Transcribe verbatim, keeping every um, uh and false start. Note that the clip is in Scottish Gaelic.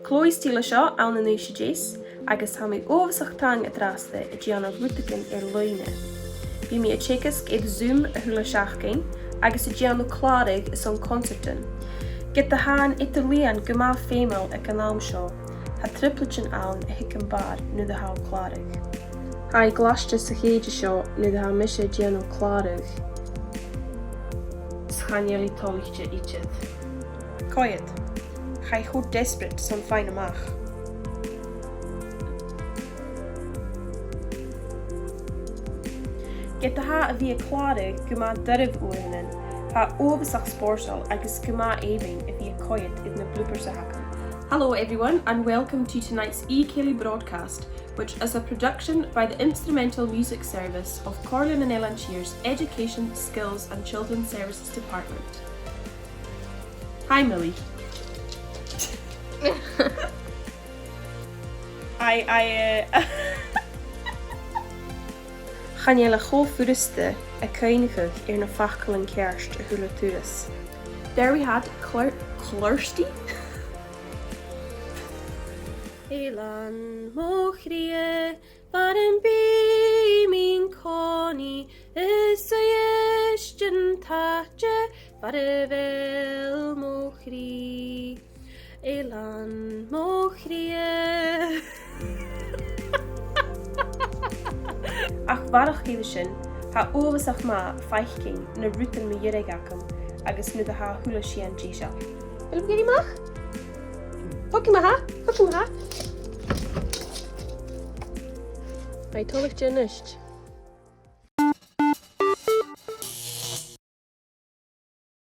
Chloe Steele an seo ann an Uibhist a Deas, agus tha mi uabhasach trang an-dràsta a' dèanamh rudeigin air-loidhne. Bidh mi a' teagasg air Zoom a h-uile seachdain agus a' dèanamh clàradh airson consairtean. Ged a tha an eadar-lìon gu math feumail aig an àm seo, tha trioblaid ann a thig am bàrr nuair a tha thu a' clàradh. Tha i glaiste sa chèid seo nuair a tha mise a' dèanamh clàradh. 'S chan eil i toilichte idir. Coimhead. Tha i cho desperate son faighinn a-mach. Ged a tha a bhith a' clàradh gu math doirbh uaireannan, tha e uabhasach spòrsail agus gu math èibhinn a bhith a' coimhead air na bloopers a th' agam. Hello everyone and welcome to tonight's E Cèilidh broadcast, which is a production by the Instrumental Music Service of Comhairle nan Eilean Siar Education, Skills and Children's Services Department. Hi, Millie. I, I, uh, Chan eil e cho furasta a' cuimhneachadh air na faclan ceart a h-uile turas. There we had Clor-, Clorsty? Eilean mo chridhe, far am bi mi an-còmhnaidh, is Uibhist an t-àite far a bheil mo chridhe. Eilean mo chridhe. Ach a bharrachd air sin, tha e uabhasach math faicinn na rudan mu dheireadh agam agus nuair a tha a h-uile sìon deiseil. A bheil thu ag iarraidh a-mach? Thog a-mach e, thog a-mach e. Tha i toilichte a-nis.